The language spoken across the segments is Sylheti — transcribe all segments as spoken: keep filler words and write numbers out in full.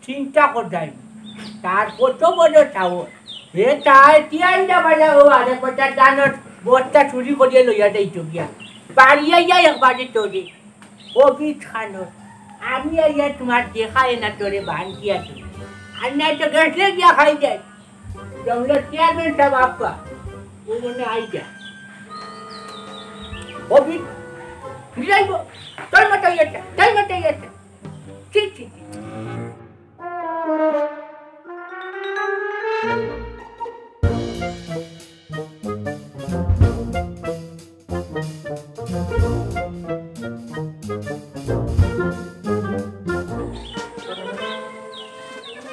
চিন্তা করতাই, তার কত বড় সাহস। হে তাই তিয়াইটা বাজা ও আরে কটা জানো, বস্তা চুরি করিয়া লইয়া যাইতো গিয়া। বাড়িয়ে যাই একবারে তোরে। ও বিচ খানো, আমি আইয়া তোমার দেখায় না তোরে বান্ধিয়া তুই। আর নাই তো গেছলে গিয়া খাই যাই। জঙ্গলের চেয়ারম্যান সাহেব আপা, ও মনে আই যা। ও বিচ, ফিরাইব, তোর মতো ইয়েটা, তোর মতো ইয়েটা। ছি, ছি, ছি।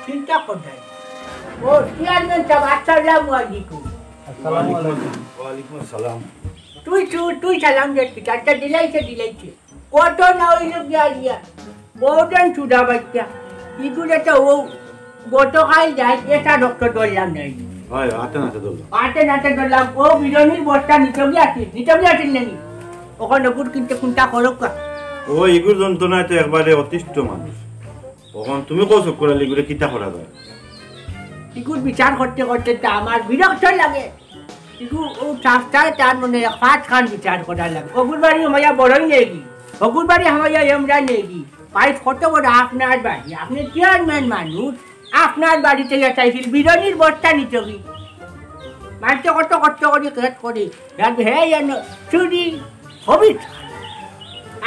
চিন্তা করবেন। ও, চেয়ারম্যান সাহেব, আসসালামু আলাইকুম। আসসালামু আলাইকুম। ওয়ালাইকুম আসসালাম। তুই, তুই, তুই সালাম দে, ঠিক আছে, দিলাইছে, দিলাইছে। কত না হইল গিয়া গিয়া। বউজন চুদা বাচ্চা। ইগুরে তো ও গতকাল যাই, এটা রক্ত ধরলাম নাই। হয়, হাতে নাতে ধরলাম। হাতে নাতে ধরলাম। ও বিরনির বস্তা নিতে গিয়া আছিল, নিতে গিয়া আছিল নাকি? ওখানে গুড় কিনতে কোনটা করুক কা? ও, ইগুর যন্ত্রণায় তো একবারে অতিষ্ঠ মানুষ। তখন তুমি কও চক্কর আলী, ইগুরে কিতা করা যায়? ইগুর বিচার করতে করতে তো আমার বিরক্ত লাগে। ইগু ও চাচায় তার মনে এক পাঁচ খান বিচার করা লাগে। অগুর বাড়ি হামাইয়া বড়ই নেগি, অগুর বাড়ি হামাইয়া এমরা নেগি। পাইস কত বড় আপনার বাড়ি, আপনি চেয়ারম্যান মানুষ, আপনার বাড়িতে গেছাইছিল বিরনির বস্তা নিতে কি? মানতে কত কষ্ট করি খেত করে, রাত হে যেন চুরি হবি।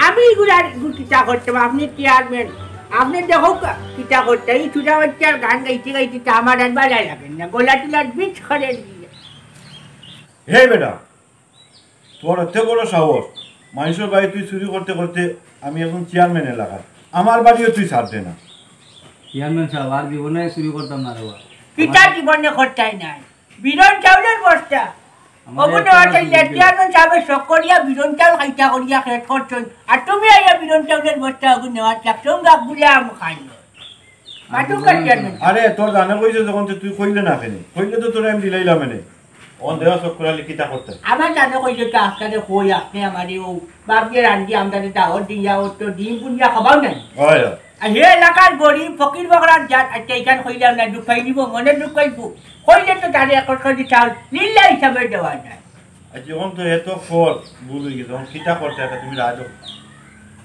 আমি এগুলার কিতা করতাম, আপনি চেয়ারম্যান, আপনি দেখো কা-, কিতা করতে, এই চুরা বাচ্চার গান গাইতে গাইতে তো আমার আর বালা লাগে না, গলা টুলার বিচ করে দিয়ে। হে বেটা, তোর এত বড় সাহস, মানুষের বাড়ি তুই চুরি করতে করতে আমি এখন চেয়ারম্যান এলাকার, আমার বাড়িও তুই ছাড়তে না। চেয়ারম্যান সাহেব, আর জীবনে চুরি করতাম না রে বা। কিতা জীবনে করতাই নাই? বিরন চাউলের বস্তা। আমার অগুন একটা নেওয়া চাইলে জিনিস চেয়ারম্যান সাহেবের শখ করিয়া বিরন চাউল খাইতা করিয়া খেত করছইন। আর তুমি আইয়া বিরন চাউলের বস্তা অগুন নেওয়া চাচ্ছ, তোমরা গুলাম খাইল। মাতুকা চেয়ারম্যান। আরে, তোর জানে কইছে যখন, তো তুই কইলে না কেনে? কইলে তো তোরে আমি দিলাইলাম এনে। অন দেওয়া চক্কর আলী কিতা করতে? আমার জানে কইছে তো আপনারে কই, আপনি আমারে ও বাবিয়ে রান্ধি আমরারে দাওয়াত দিয়া, ও তো ডিম বুনিয়া খাবাও নাই। হয়, হয়। আর হে এলাকার গরিব ফকির বকরার জাত, আচ্ছা, এখান কইলাম না, দুঃখাই দিব, মনে দুঃখাইব। কইলে তো তারে এক করি চাউল লিল্লা হিসাবে দেওয়া যায়। আচ্ছা, এখন তো এত ফল ভুল হয়ে গেছে, এখন কিতা করতে এটা তুমি রাজো?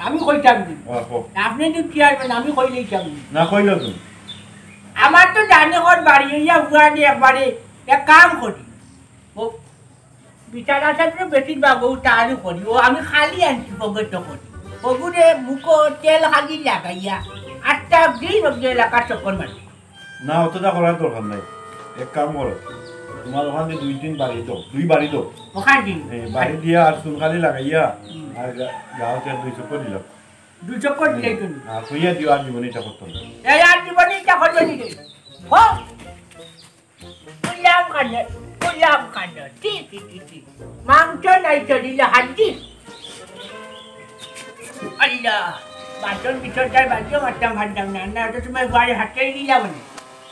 আমি কইতাম নি। ও, কও। আপনি তো চেয়ারম্যান, আমি কইলেই যাবো। না কইলো তুমি। আমার তো জানে কর বাড়ি হইয়া হুয়া দিয়ে একবারে এক কাম করি। ও বিচার আছে তো বেটির বাবু তারও করি। ও আমি খালি আনছি পকেট করি। ওগুরে মুখো তেল খালি লাগাইয়া আটটা দিন অব্দি এলাকার চক্কর মারি। না, অতটা করার দরকার নাই। এক কাম করো, তোমার ওখান দিয়ে দুই তিন বাড়ি দাও, দুই বাড়ি দাও। ওখান দিয়ে? হ্যাঁ, বাড়ি দিয়া আর চুনকালি লাগাইয়া, হুম। আর গা-, গাঁও থেকে দুই চক্কর দিলাম। দুই চক্কর দিলাই তুমি? হ্যাঁ, কইয়া দিও আর জীবনে এটা করতাম না। এই আর জীবনে এটা করবে নি রে? হো? গুলাম খান, গুলাম খান, ছি, ছি, ছি, ছি। মাংস নাই শরীরে হাড্ডি। আল্লাহ, বাসন বিছন তাই বাজিও মারতাম পারতাম না, না তো তোমার ঘরে হাতে দিলাম না।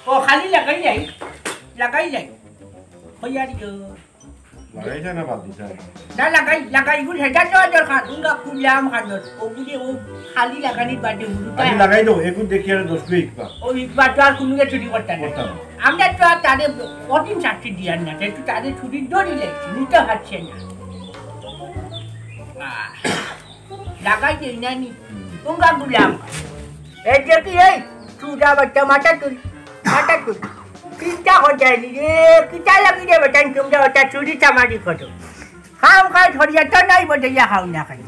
ও খালি লাগাই যাই, লাগাই যাই। হইয়া দিও। লাগাই যায় না বাদ দিতে হয়। না লাগাই, লাগাই, এগুলো হেঁটে যাওয়া দরকার। উঙ্গা খুললাম খান্দর। ওগুলি ও খালি লাগানির বাদে হুরুতায় আমি লাগাই দেবো, এগুলো দেখি আর দশ কিলো ইকবা। ও ইকবা তো আর কোনো কিছু চুরি করতাম না। করতাম না। আমরা তো আর তারে কঠিন শাস্তি দিয়ার না, একটু তারে ছুটি দড়ি লাগছে, নিতে পারছে না। আহ। লাগাই দেই না নি? তুমরা গুলাম। এই যে কি এই? চুদা বাচ্চা, মাথা তুল, মাথা তুল। চিন্তা করতে নি রে, কিতা লাগি রে বেটা, তুমরা ওটা চুরি চামারি করো। খাও খাও, ধরিয়া তো নাই বটে, ইয়া খাও না খাই।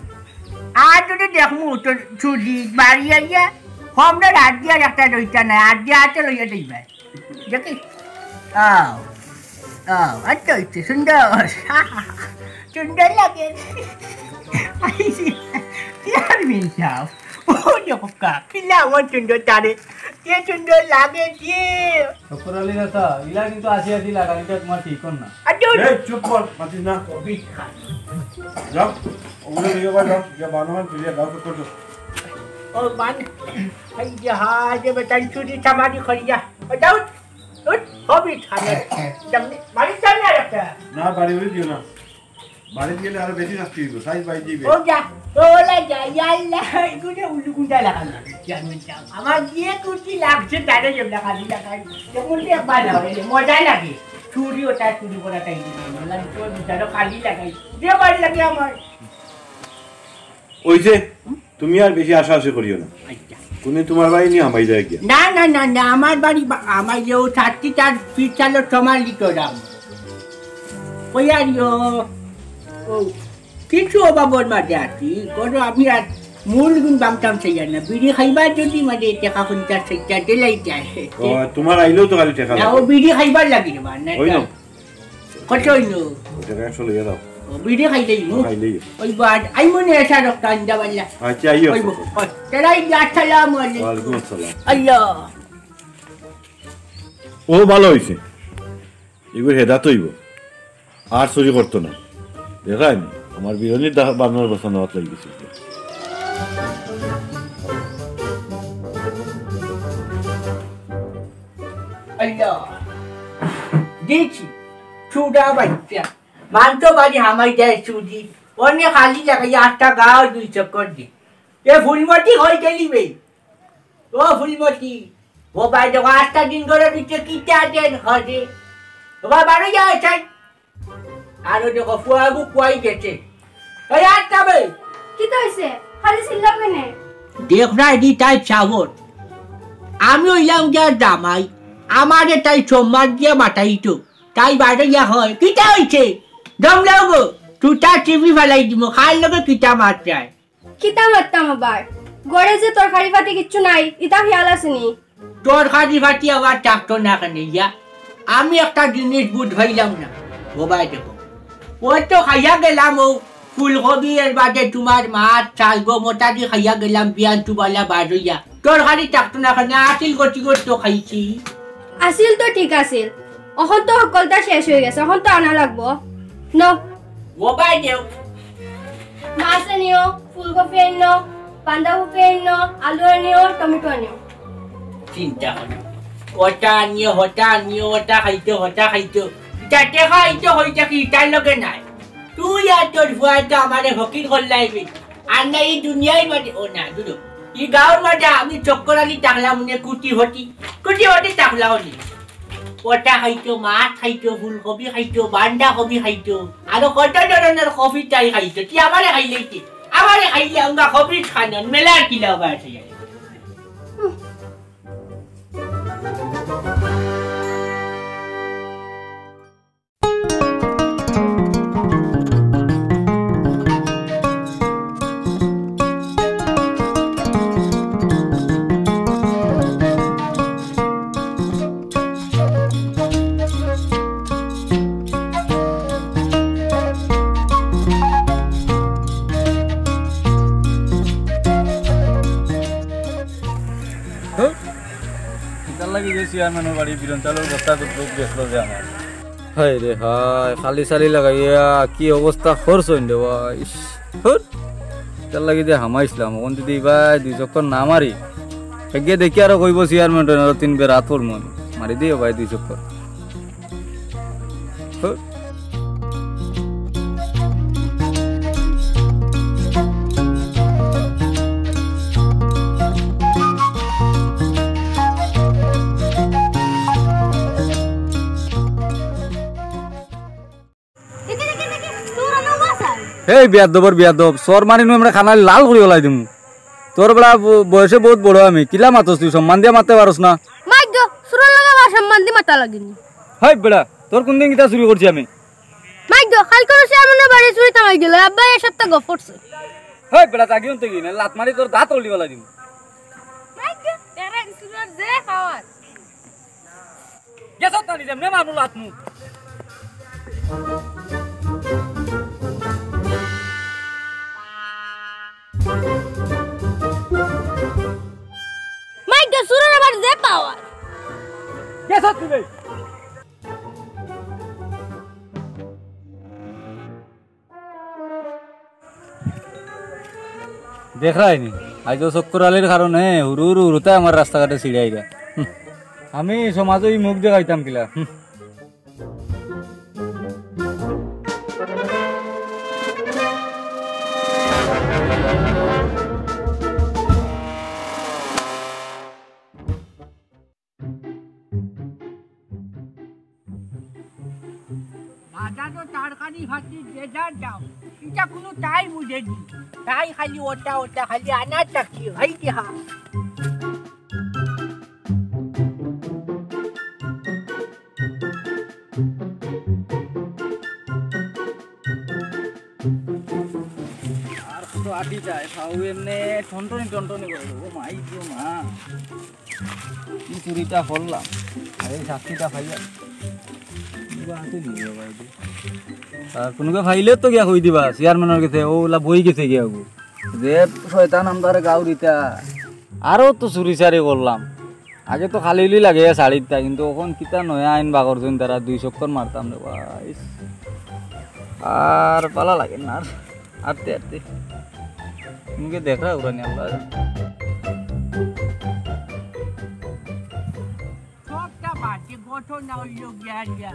আর যদি দেখমু তো চুরি বাড়ি আইয়া, কমরে হাত দিয়া একটা রইতা নাই, হাত দিয়া হাতে লইয়া দিবা। দেখি? আও, আও, আচ্ছা, আচ্ছা, সুন্দর। সুন্দর লাগে। চেয়ারম্যান সাব, ও দেখো কা, কিলা আমার সুন্দর তারে, কি সুন্দর লাগে যে। শুকুর আলী চাচা, ইলা কিন্তু আসি আসি লাগানিটা তোমার ঠিক কর না। আচ্ছা, এই, চুপ কর, মাতিস না। কবি খান। যাও, ওগুলো নিয়ে যাও, যাও, যা বানো হয়, তুই যা, যাও, চুপ কর, যাও। ও বান, এই যে হা, যে বেটা, চুরি চামারি করিয়া। ও যাও, উঠ, কবি খান। যাও, বাড়ি যাও না একটা। না, বাড়ি বাড়ি দিও না। বাড়িত গেলে আরো বেশি শাস্তি হইব, সাইজ বাড়ি দিবে। ও যা, ও লা যা, ইয়া আল্লাহ, এগুলো উল্লু গুন্ডা লাগানো। জানো যা, আমার যে কুচি লাগছে, তারে যে লাগালি লাগাই। যেমন কি একবার না হইলে মজা লাগে। চুরি ওটা চুরি করা তাই দিবে। মানে, তোর বিচারও খালি লাগাই। যে বাড়ি লাগে আমার। ওই যে, তুমি আর বেশি আশা আশি করিও না। আচ্ছা। কোনে তোমার বাড়ি নিয়ে হামাই যায় গিয়া। না, না, না, না, আমার বাড়ি বা-, আমার যে ও ছাত্রী তার পিছালো তোমার লিখে দাম। ওই আর ইয়ো, ও, কিছু অভাবর মাঝে আছি, কোনো আমি আর মূল গুণ বাংতাম চাই না। বিড়ি খাইবার যদি মানে টেকা পঞ্চাশ ষাইটটা দিলাই যায়। ও, তোমার আইলেও তো খালি টেকা না, লাগে। ও বিড়ি খাইবার লাগি রে বা, না, ওই না। কত হইল? ওটা একশো লইয়া দাও। ও, বিড়ি খাইলেই মু? খাইলেই। ওই বাদ, আই মনে এসা রক্ত আন্দা বাল্লা। আচ্ছা, আইও। ওই বো, ওই, তাহলে এই যে আসসালামু আলাইকুম। ওয়ালাইকুম আসসালাম। আল্লাহ। ও ভালো হইছে। এগুলো হেদাত হইব। আর চুরি করতো না। দেখায় নি? আমার বিরনির দা-, বানর বসানো হাত লাগি গেছে। আল্লাহ। দেখছি, চুদা বাচ্চা। মান তো বাড়ি হামাই যায় চুদি। অনে খালি লাগাই আটটা গাও দুই চক্কর দি। এ ফুলমতি হয়ে গেলি বে। ও ফুলমতি। ও ভাই দেখো, আটটা দিন করে দিচ্ছে, কিতা দেন খদে। ও ভাই, বারো যাও, চাই। আরো দেখো, ফুয়াবু কুয়াই গেছে। এই আটটা বে। কিতা হইছে? খালি চিল্লাও কেনে? দেখ না, এদি তাই চাবর। আমি হইলাম গিয়া জামাই। আমারে তাই সম্মান দিয়া মাতাইতো। তাই বাইরে গিয়া হয়, "কিতা হইছে? দম লও গো, তুই তার টিভি ফালাই দিমু, খার লগে কিতা মাত যায়?" কিতা মাততাম আবার? ঘরে যে তরকারি পাতি কিচ্ছু নাই, ইতা খেয়াল আছে নি? তরকারি পাতি আবার থাকতো না কেনে ইয়া? আমি একটা জিনিস বুঝ পাইলাম না। ও ভাই দেখো, ও তো খাইয়া গেলাম ও ফুলকপি, এর বাদে তোমার মাছ, চালগো মোটা দি খাইয়া গেলাম, বিয়ান তুবালা বার হইয়া। তরকারি থাকতো না কেনে, আছিল গতি গতি তো খাইছি। আছিল তো ঠিক আছিল, অখন তো হকলতা শেষ হয়ে গেছে, অখন তো আনা লাগবো। ন। ও ভাই দেও। মাছ আনিও, ফুলকপি আনিও, বান্ধাকপি আনিও, আলু আনিও, টমেটো আনিও। চিন্তা করো। ওটা আনিও, হটা আনিও, ওটা খাইতো, হটা খাইতো। যাতে খাইতো হইতে কি তার লগে নাই। তুই আর তোর ফুয়ায় তো আমারে ফকির করলাইবি। আর না এই দুনিয়ার মাঝে, ও না, দুরো। এই গাঁওর মাঝে আমি চক্কর আলী থাকলাম নে কুটি হটি। কুটি হটি থাকলাম নে। ওটা খাইতো, মাছ খাইতো, ফুলকপি খাইতো, বান্ধাকপি খাইতো। আরো কত ধরনের কপি তাই খাইতো। তুই আমারে খাইলে কি? আমারে খাইলে আমরা কপি খান, মেলা কিলা আছে। হ্যাঁ? ইতার লাগি যে চেয়ারম্যানর বাড়ি বিরন চালর বস্তা তো লোক দেখলো যে আমার। হায় রে হায়, খালি চালি লাগাইয়া কি অবস্থা করছইন রে ভাই। ইস, হুর। ইতার লাগি যে হামাইছলাম, অখন যদি ভাই দুই চক্কর না মারি, হেগে দেখি আরো কইবো চেয়ারম্যান আরো তিন বের আত পড়মু আমি। মারি দিও ভাই দুই চক্কর। হুর। দেখে, দেখে, দেখে, তোর আলো বাসায়। এই বেয়াদবর বেয়াদব, চড় মারিমু, এমনে কানা লাল করি ফালাই দিমু। তোর বেটা ব-, বয়সে বউত বড় আমি, কিলা মাতস তুই, সম্মান দিয়া মাততে পারস না। মাইর দে, চুরর লগে আবার সম্মান দি মাতা লাগেনি। হেই বেটা, তোর কুনদিন কিতা চুরি করছি আমি? মাইর দে, কাইলকু চেয়ারম্যানর বাড়ি চুরিত হামাই গেলে, আব্বায় এক সপ্তাহ গফ করছে। হেই বেটা, জাগি অন্তে গিয়ে না, লাত মারি তোর দাঁত উল্টি ফালাই দিমু। মাইর দে, এরে চুরর যে পাওয়ার। গেছত না নিজে, এমনে মারমু লাত মু। মাইর দে, চুরর আবার যে পাওয়ার। গেছত তুমি। দেখরায়নি, আইজ অউ চক্কর আলীর কারণে হুরু হুরু হুরুতায় আমার রাস্তাঘাটে ছিড়াইরা। হুম। আমি সমাজো ই মুখ দেখাইতাম কিলা? হুম। বাজারো তরকারি ফাতি যে যার যাও, ইটা কুনু তাই বুঝেনি। তাই খালি ওটা ওটা খালি আনা চাকরি, হাই দেহা। আর কত আটি যায়, ফাউ এমনে টনটনি টনটনি করে। ও মাই গো মা। কি চুরিটা করলাম, আর এই শাস্তিটা পাইয়া। বুয়া হাতে নিয়ে যাবো এই যে। আর কুনুকে পাইলে তো গিয়া কই দিবা, চেয়ারম্যানর গেছে, ও ওলা বই গেছে গিয়া গো। যে শয়তান আমরার গাউরিতা, আরো তো চুরি চারি করলাম। আগে তো খালি উলি লাগে শাড়িরটা, কিন্তু অখন কিতা নয়া আইন বার করছইন তারা, দুই চক্কর মারতাম রে ভাই। আর পালা লাগে না আর। আটতে আটতে। মুখে দেখরা উড়ানি আল্লাহ। সবটা বাজে, ঘটনা অইলো গিয়া গিয়া।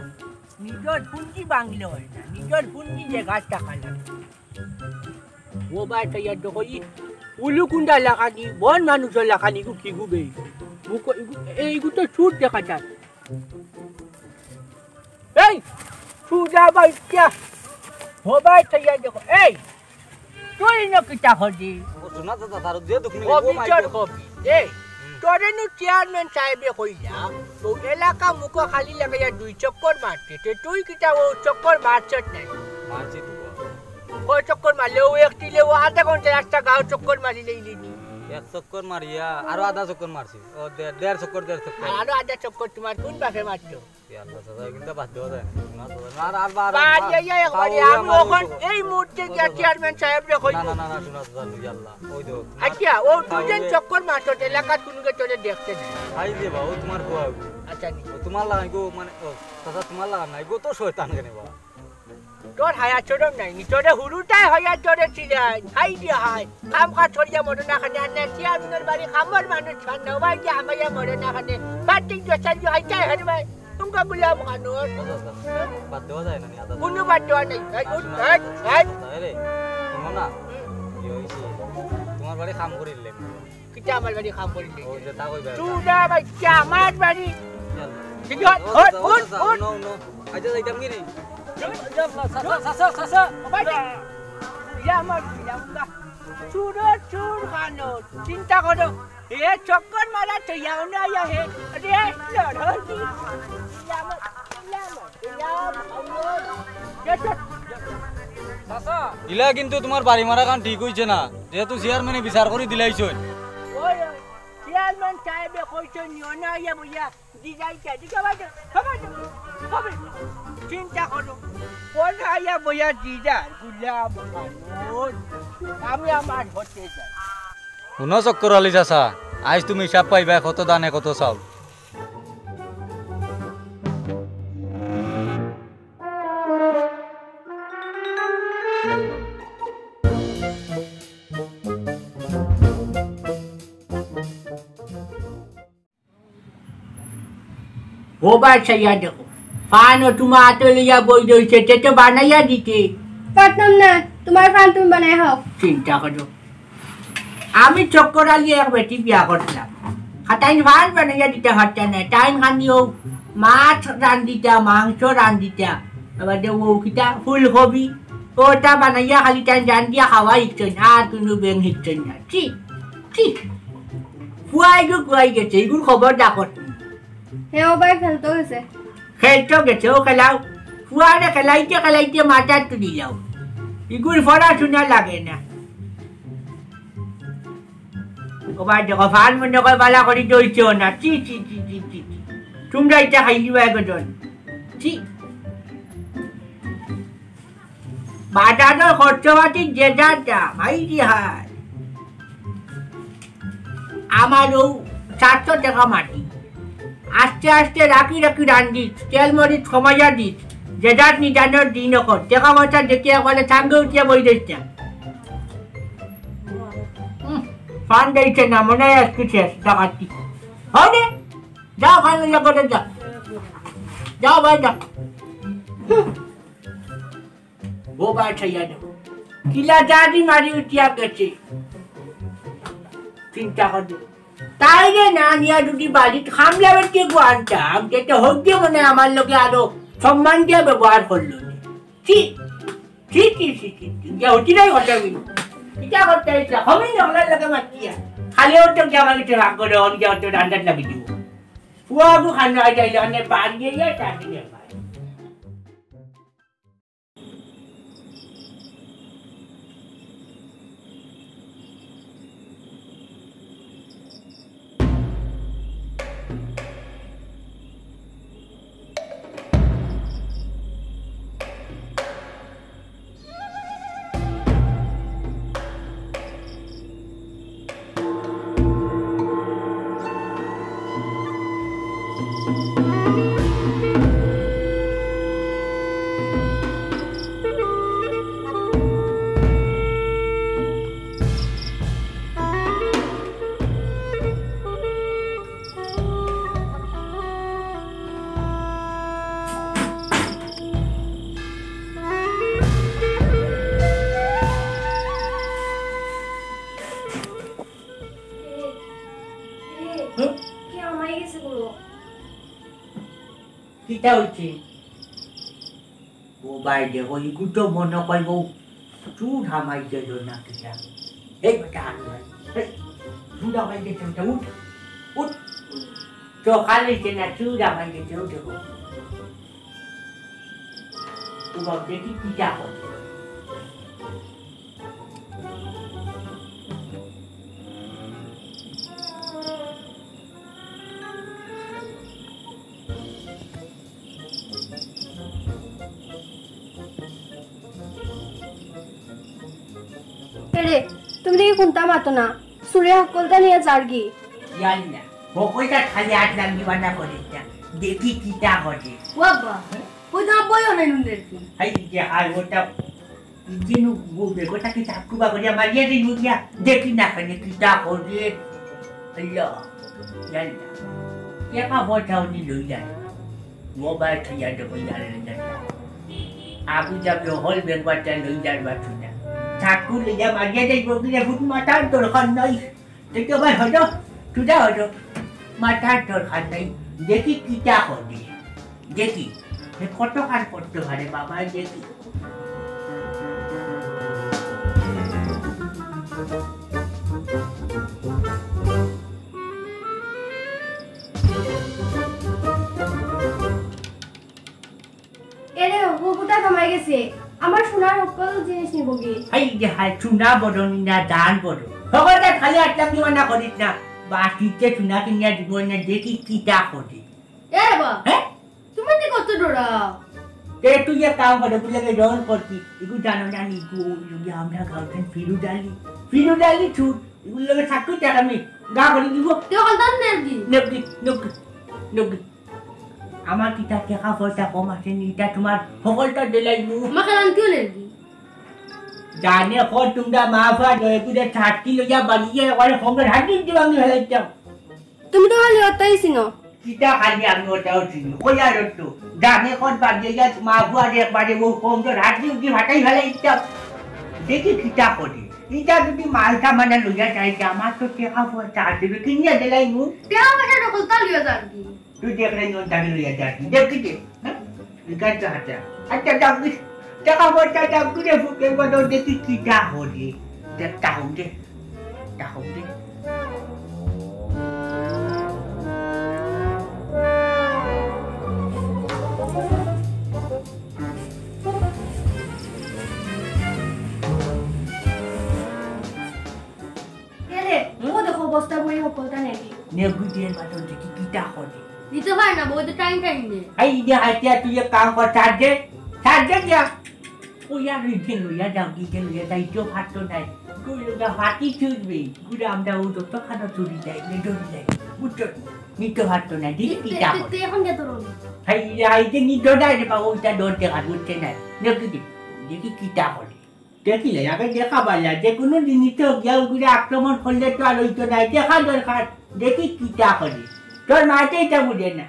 নিজর পুঞ্জি বাংলে অয় না, নিজর পুঞ্জি জাগাত থাকা লাগে। ও ভাই, তাই আর দেখো, ই উলুকুন্ডা লাখানি, বন মানুষর লাখানি, ইগু কিগু বে? মুখ, ইগু, এইগু তো চুর দেখা যায়। এই, চুরা বাইচ্চা। ও ভাই, তাই আর দেখো, এই, তুই ইনো কিতা করদি? ও, শোনা তো, দাদা, আর যে দুঃখ নিলে, ও, ও মাই বিচার গড। কবি। এই, হুম। তোরে নু চেয়ারম্যান সাহেবে কইলা, তো এলাকা মুখো খালি লাগাইয়া দুই চক্কর মারতে, তে তুই কিতা ও চক্কর মারছত নাই? মারছি তো। কয় চক্কর মারলে? ও একটি লে, ও আধা ঘন্টা একটা গাঁও চক্কর মারি লইলি নি। এক চক্কর মারিয়া, আরো আধা চক্কর মারছি। ও, দে-, দেড় চক্কর, দেড় চক্কর। আর আরো আধা চক্কর তোমার কোন বাপে মারতো? এ আল্লাহ, চাচা, এগুলো তো বাদ দেওয়া যায় না। শোনা তো যায় না। আর, আর, আর, বাদ আর, দিয়া, ইয়া, আর, একবারে, আর, আমি আর, অখন আর, এই মুহূর্তে গিয়া চেয়ারম্যান সাহেবরে কইবো। না, না, না, না, শোনা তো যায় না, ইয়া আল্লাহ। ওই দেখো, আচ্ছা, ও দুইজন ওই চক্কর মারছত, এলাকাত কুনুকে তোরে দেখছে না। আই যে বা, ও তোমার বউ। আচ্ছা, নি। ও তোমার লাগাই গো, মানে, ও, চাচা, তোমার লাগান নাই গো, তো শয়তান কেনে বা? তোর হায়া শরম নাই নি? তোরে হুরুতায় হইয়া তোরে চিলাই। হাই রে হাই। কাম কাজ করিয়া মরে না খানে, আর না চেয়ারম্যানর বাড়ি কামর মানুষ খান না, ভাই যে আমাইয়া মরে না খানে। বাতিক দোষাল যে হাইতায় হারবায়। তুমকা গুলাম খানোর। আচ্ছা, আচ্ছা। বাদ দেওয়া যায় না নি, আদা? কুনু বাদ দেওয়া নাই। এই, উঠ, এই, এই। আচ্ছা, এ রে, শোনো না। হুম। কি হইছে? তোমার বাড়ি কাম করিলে। কিতা আমার বাড়ি কাম করিলে? ও, যে তা কইবে। চুদা বাইচ্চা আমার বাড়ি। চল। ঠিক আছে, ও, হট, ও, উঠ, ও, উঠ। No, no. আচ্ছা, যাইতাম কি রে? চুপ, চুপ, চাচা, চাচা, চাচা। ও ভাই, ইয়া আমার, ইয়া আমার। চুরো চুর খানো। চিন্তা করো। এ চক্কর মারা তো ইয়াও না ইয়া হে। আরে, লড়ো কি? ইয়া আমার, ইয়া আমার, ইয়া আমার। ইলা কিন্তু তোমার বাড়ি মারা কান ঠিক হইছে না, যেহেতু চেয়ারম্যানে বিচার করি দিলাইছইন। ওই, ওই, চেয়ারম্যান সাহেবে কইছইন, নিও না ইয়া বইয়া। দিদাইটা, দিদা বাইদা, সবাই তো, সবাই তো। চিন্তা করো, কোন আইয়া বইয়া দিদার, গুলাম খানুন, আমি আমার হতে যাই। হুনো চক্কর আলী চাচা, আইজ তুমি হিসাব পাইবা কত ধানে কত চাউল। ও ভাই, চাইয়া দেখো, ফান ও তোমার আতো লইয়া বই রইছে, তে তো বানাইয়া দিতে। পারতাম না, তোমার ফান তুমি বানাই খাও। চিন্তা করো, আমি চক্কর আলী এক বেটি বিয়া করছিলাম, আর তাইন ফান বানাইয়া দিতা পারতা না। তাইন খানিও মাছ রান্ধিতা, মাংস রান্ধিতা, আবার দে ও কিতা ফুলকপি, পরোটা বানাইয়া খালি তাইন জান দিয়া খাওয়া হিকছইন, আর কুনু বেং হিকছইন না। ছি, ছি। ফুয়াইগু কুয়াই গেছে, ইগুর খবর ডাকত। হে ও ভাই, খেলতো গেছে। খেলতো গেছে, ও খেলাও। ফুয়ারে খেলাইতে খেলাইতে মাথাত তুলিলাও। ইগুর পড়াশুনা লাগে না। ও ভাই দেখো, ফান মনে কয় বালা করি দইছেও না। ছি, ছি, ছি, ছি, ছি, ছি। তুমরা ইটা খাইলিবা একজন। ছি। বাজারর খরচপাতি যে যার দাম, হায় রে হায়। আমার অউ সাতশো টেকা মাটি। আস্তে আস্তে রাখি রাখি রান্ধিস, তেল মরিচ কমাইয়া দিস। যে যার নিদানর দিন অখন। টেকা পয়সা দেখিয়া একবারে সাঙ্গে উঠিয়া বই দিস না। হুম, ফান দিছে না, মনে হয় আজকে শেষ ডাকাতি। হবে? যাও, ফান লইয়া করে যাও। যাও ভাই, যাও। বোবা ছাইয়া দেব। কিলা জাদি মারি উঠিয়া গেছে। চিন্তা করে। তাইরে না নিয়া যদি বাড়িত খামলা বেটিগু আনতাম, তে তো হউক দিয়া মনে হয় আমার লগে আরো সম্মান দিয়া ব্যবহার করলো। ছি, ছি, ছি, ছি, ছি, ছি। গিয়া হতি নাই কথা বলি। ইটা করতে ইচ্ছা, হমি না ওনার লগে মাতিয়া। খালি ওর তো গিয়া আমার ইচ্ছা রাগ করে, ওর গিয়া ওর তো ডান্ডাত লাগি দিব। ফুয়াবু খান আই যাইলে, অনে বাড়িয়ে গিয়া চাকরি নেই। হুম? কে আমায় গেছে গো? কিতা হইছে? ও ভাই দেখো, ইগু তো মনে কইব চুর হামাই গেল না কিতা। এই বেটা, আনু ভাই, এই, চুর হামাই গেছে, উঠা, উঠ, উঠ। সকাল হইছে না, চুর হামাই গেছে, উঠো। ও বাপ, দেখি কিতা করে। এরে, তুমি দেখি কুনতা মাতো না, চুরে হক্কলতা নিয়া যারগি। ইয়াল্লা, হক্কলতা খালি আত লাগ দিবা না করিস না। দেখি কিতা করে। ও আব্বা, ওই তো আব্বাই অনেক নুনের কি। এই যে আর ওটা, ইজিনু গো বেগোটা কি চাকু বা করিয়া মারিয়া দে ইউরিয়া। দেখি না খানে কিতা করে। আল্লাহ, ইয়াল্লা। একা ফটাও নি লই যায়। মোবাইল খাইয়া দেবো ইয়ার লেগে। আবু যাবে হল বেগবাটা লই যার বাছুটা। চাকু লইয়া মারিয়া যাইব গিরে ফুট মাথার দরকার নাই। দেখো ভাই, হলো, তুই যা হলো। মাথার দরকার নাই। দেখি কিতা হবে। দেখি। হে কত কাজ করতে পারে বাবা, দেখি। এরে, ও গুটা কামাই গেছে। আমার সোনার হক্কল জিনিস নিবগি। এই যে হায়, চুনা বড় নি না, দান বড়। হকলটা খালি আটলাম দিবা না করিস না। বাটিতে চুনা কিনিয়া দিব না, দেখি কিতা করে। এ বাবা, হ্যাঁ? তুমি তো কত ডরাও। তে তুই এক কাম করে, বুঝলে কি ডন করছি। এগু জানো না নি, এগু, এগু আমরা গাঁওখান ফিরুজ আলী। ফিরুজ আলী ছুট। এগুর লগে থাকতো টাকা আমি গা করে দিব। তুই হকলটা নেবগি। নেবগি, নেবগি, নেবগি। আমার কিতা টেকা পয়সা কম আছে নি, ইটা তোমার হকলটা দিলাইমু। আমাকে রান্তিও নেবগি। জানে কো তোমরা মা বাবা দয়া করে ছাতি লইয়া বাড়িয়ে একবারে সঙ্গে হাত দিতে আমি হেলাইতাম। তুমি তো খালি ওটাই চিনো। কিতা খালি আমি ওটাও চিনি। কই আর তো জানে কো বাড়িয়ে যা মা বাবা একবারে ও সঙ্গে হাত দিয়ে ফাটাই হেলাইতাম। দেখি কিতা করে। ইটা যদি মালটা মানে লইয়া যাই, যে আমার তো টেকা পয়সা আছে, কিনিয়া দিলাইমু। টেকা পয়সা হকলতা লইয়া যারগি। তুই দেখ রে, নিয়ন তাকে লইয়া যাস। দেখ কি দে? হ্যাঁ? বিকাশ তো হাতে। আচ্ছা, যাও কি? টেকা পয়সা দাম করে ফুকে বলো দেখি কিতা হলে। দেখ, তাহলে, তাহলে। এরে, হুম? ও দেখো, বস্তা বই হকলতা নেকি? নেগুদের বাটন দেখি কিতা করে। দিতে পারে না, বউতে টাইম টাইম দে। এই যে হাতিয়া তুই এক কাম কর, ছাড় দে, ছাড় দে গিয়া। ওই আর ওই যে লইয়া যাও, কি যে লইয়া যাই, তো ফাটতো নাই। তুই লইয়া ফাটি ছুটবি। গুড়া আমরা ও তো খানো চুরি যাই, নে ধরি যাই। বুঝছো? নিতে ফাটতো না, দেখি কিতা করে। তুই এখন কে তোর? এই, এই যে নিতে দেয় রে বাবা, ওইটা ধরতে কাজ উঠছে না। দেখি দে, দেখি কিতা করে। দেখিলে, আগে দেখা পারলা, যে কোনো জিনিস তো গিয়া ওগুলো আক্রমণ করলে তো আর হইতো না। দেখা দরকার, দেখি কিতা করে। তোর মাতে এটা বুঝে না।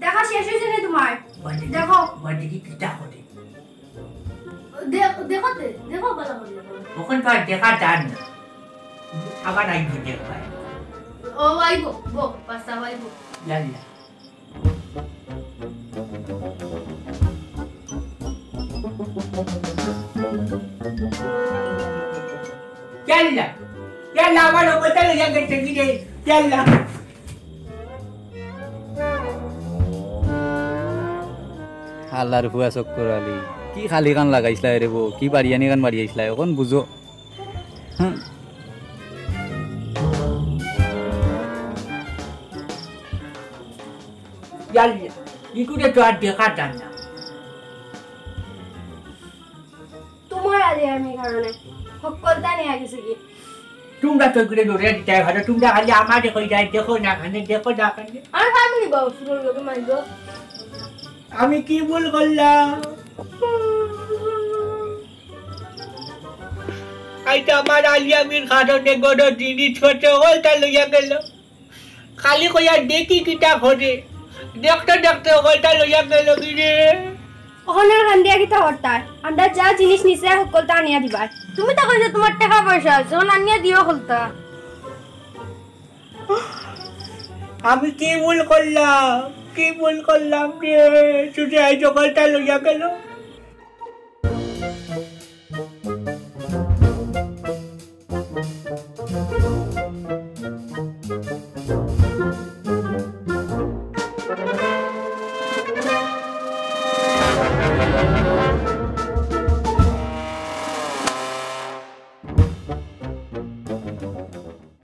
দেখা শেষ হয়েছে নি তোমার? বাদ দে, দেখো। বাদ দে, কি কিতা করে? দে-, দেখো তে, দেখো ভালো করে দেখো। ওখান তো আর দেখা যার না। আবার আইবো দেখবায়। ও আইবো, বো, পাঁচটা আইবো। ইয়াল্লা। ইয়াল্লা। ইয়াল্লা, আমার অবস্থা লইয়া গেছে কি রে? ইয়াল্লা। হালার ফুয়া চক্কর আলী, কি খালি কান লাগাইছলা রে বউ, কি বাড়িয়ানি কান বাড়িয়াইছলা, এখন বুঝো। হুম। ইয়াল্লা, ইগুরে তো আর দেখা যার না। তোমার আলী আমি কারণে হকলতা নিয়ে গেছে কি? তোমরা তো করে দৌড়ে দিতে ভালো, তোমরা খালি আমারে কই যায়, দেখো না খানে, দেখো না খানে। আর আমি বউ শুরু লোকে মারবো। আমি কি ভুল করলাম? আইতা আমার আলী আমির কারণে গরো জিনিসপত্র হকলতা লইয়া গেল। খালি কইয়া দেখি কিতা ঘটে। দেখতে দেখতে হকলতা লইয়া গেল কি রে? ওখানে কান্দিয়া কিতা করতায়? আমরা যা জিনিস নিছে হকলতা আনিয়া দিবায়। তুমি তো কইছো তোমার টাকা পয়সা আছে, ওখানে আনিয়া দিও হকলতা। আমি কি ভুল করলাম? কি ভুল করলাম রে? শুধু এই হকলতা লইয়া গেল।